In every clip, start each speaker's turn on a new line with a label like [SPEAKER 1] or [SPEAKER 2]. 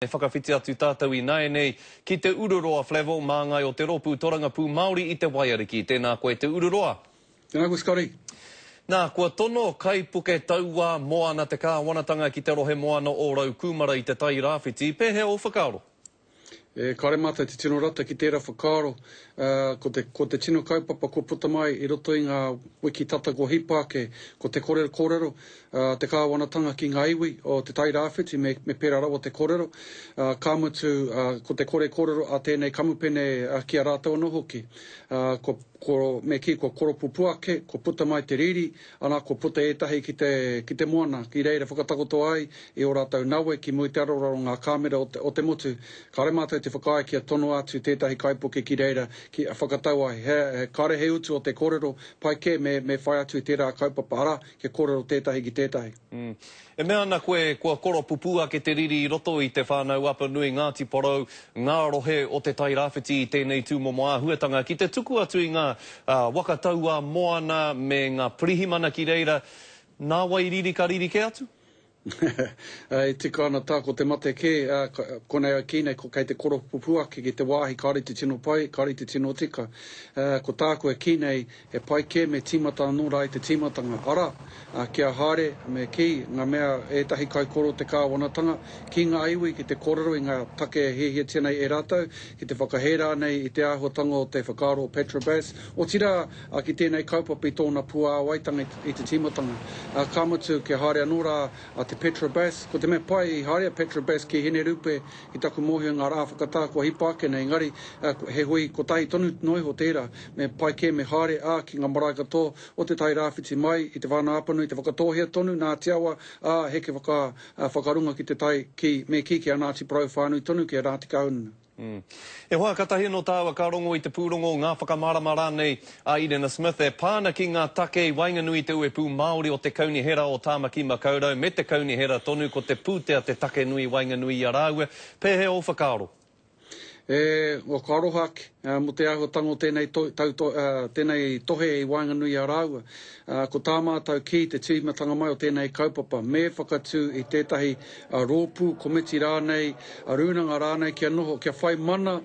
[SPEAKER 1] E whakawhiti atu tātou ināianei ki Te Ururoa Flavell, māngai o te Rōpū Torangapū Māori i te Waiariki. Tēnā koe Te Ururoa.
[SPEAKER 2] Tēnā koe Scotty.
[SPEAKER 1] Nā, kua tono kaipuke tauā moana te kāwanatanga ki te rohe moana o Raukūmara i te Tai Rāwhiti. Pēhea ō whakaaro?
[SPEAKER 2] E, kāre mātou te tino rata ki tērā whakaaro. Ko te, ko te tino kaupapa kua puta mai i roto i ngā wiki tata kua hipa ake, ko te kore kōrero a te kāwanatanga ki ngā iwi o Te Tai Rāwhiti me, me pērā rawa te kōrero, ka mutu, ko te kore kōrero a tēnei kamupene ki a rātou anō hoki. Kua, kua, me kī, kua koropupū ake, kua puta mai te riri, Ana, kua puta ētahi ki te, ki te moana, ki reira whakatakoto ai i ō rātou nawe ki mua i te aroaro o ngā kāmera o te, o te motu. Kāore mātou te whakaae kia tonoa atu tētahi kaipuke ki reira, ki, whakatau ai. He, he, kāore he utu o te kōrero, pai kē me, me whai atu i tērā kaupapa, arā, kia kōrero tētahi ki tētahi.
[SPEAKER 1] Mm. E mea ana koe kua koropupū ake te riri i roto i Te Whānau-a-Apanui, Ngāti Porou, ngā rohe o Te Tai Rāwhiti i tēnei tūmomo āhuatanga ki te tuku atu i ngā waka tauā moana me ngā pirihimana ki reira, nā wai riri ka riri kē atu?
[SPEAKER 2] E tika ana tā, ko te mate kē, konei au kī nei, ko kei te koropupū ake ki te wāhi kāore i te tino pai, kāore i te tino tika. Ko tāku e kī nei, He pai kē me tīmata anō rā i te tīmatanga, arā, kia haere, me kī, ngā mea ētahi kaikōrero o te kāwanatanga ki ngā iwi ki te kōrero i ngā take e hiahiatia nei e rātou, ki te whakahē rānei i te āhuatanga o te whakaaro o Petrobas, otirā, ki tēnei kaupapa i tōna puāwaitanga i te tīmatanga. Ka mutu, kia haere anō rā te Petrobas, ko te mea pai i haere a Petrobas ki Hinerupe i taku mōhio i ngā rā whakatā kua hipa ake nei, engari, he hui kotahi tonu noa iho tērā. Me pai kē me haere, ā, ki ngā marae katoa o Te Tai Rāwhiti mai i Te Whānau-a-Apanui, Te Whakatōhea tonu, Ngāti Awa, ā, heke whaka, whakarunga ki te tai, ki, me kī, ki a Ngāti Porou whānui tonu, ki a Ngāti Kahungunu.
[SPEAKER 1] Mm. E hoa, katahi anō tāua ka rongo i te pūrongo, ngā whakamārama rānei a Edena Smith e pā ana ki ngā take i waenganui i te uepū Māori o te Kaunihera o Tāmaki Makaurau me te Kaunihera tonu ko te pūtea te take nui i waenganui i a rāua. Pēhea ō whakaaro?
[SPEAKER 2] E, ua ka aroha ake, mō te āhuatanga o tēnei to, tau to, tēnei tohe i waenganui i a rāua. Ko tā mātou kī te tīmatanga mai o tēnei kaupapa, me whakatū i tētahi rōpū, komiti rānei, rūnanga rānei kia noho, kia whai mana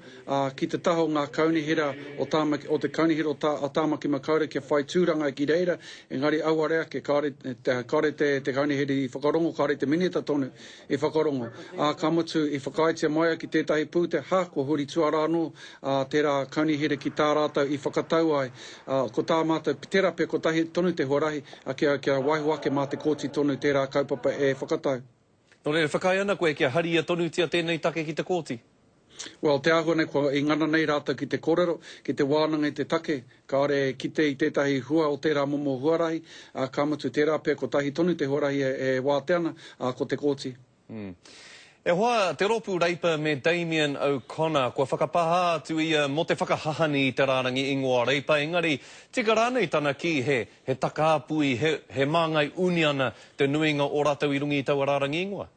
[SPEAKER 2] ki te taha o ngā kaunihera o Tāmaki, o te Kaunihera o Tā, o Tāmaki Makaurau kia whai tūranga ki reira, engari auare ake, kāore, kāore te, te kaunihera i whakarongo, kāore te minita tonu i whakarongo, ā, ka mutu, i whakaaetia mai au ki tētahi pūtea, ha, kua huri tuarā anō, ā, tērā kaunihera ki tā rātou i whakatau ai, ā, ko tā mātou, tērā pea kotahi tonu te huarahi, ā, kia, kia waiho ake mā te kōti tonu tērā kaupapa e whakatau.
[SPEAKER 1] Nō reira, whakaae ana koe kia haria tonutia tēnei take ki te kōti?
[SPEAKER 2] Well, te āhua nei kua i ngana nei rātou ki te kōrero, ki te wānanga i te take, kāore e kite i tētahi hua o tērā momo huarahi, ā, ka mutu, tērā pea kotahi tonu te huarahi e, e wātea ana, ā, ko te kōti.
[SPEAKER 1] Mm. E hoa, te rōpū Reipa me Damien O'Connor, kua whakapahā atu ia mō te whakahahani i te rārangi ingoa Reipa, engari, tika rānei tana kī he, he takāpui, he, he māngai uniana te nuinga o rātou i runga i taua rārangi ingoa?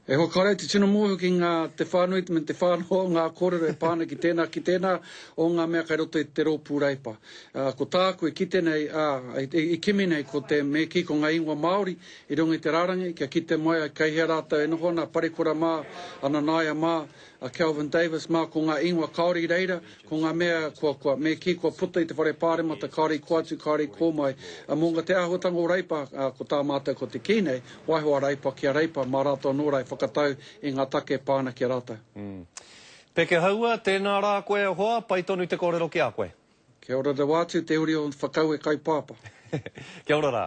[SPEAKER 2] E hoa, kāore au te tino mōhio ki ngā, te whānui me te whānoa o ngā kōrero e pā ana ki tēnā, ki tēnā o ngā mea kei roto i te rōpū Reipa. Ā, ko tāku e kite nei, ā, i, i kimi nei ko te, me kī ko ngā ingoa Māori i runga i te rārangi, kia kite mai ai kei hea rātou e noho ana, Parekura mā, a Nanaia mā, a Kelvin Davis mā, ko ngā ingoa kāore i reira, Ko ngā mea kua, kua, me kī kua puta i te whare pāremata kāore i kō atu, kāore i kō mai. Mō ngā te āhuatanga o Reipa, ko tā mātou ko te kī nei, waiho a Reipa ki a Reipa, mā rātou anō rā e whakatau i ngā take e pā ana ki a rātou.
[SPEAKER 1] Pekehaua, tēnā rā koe e hoa, pai tonu te kōrero ki a koe.
[SPEAKER 2] Kia ora rawa atu te uri o Whakaue Kaipāpā.
[SPEAKER 1] Kia ora rā.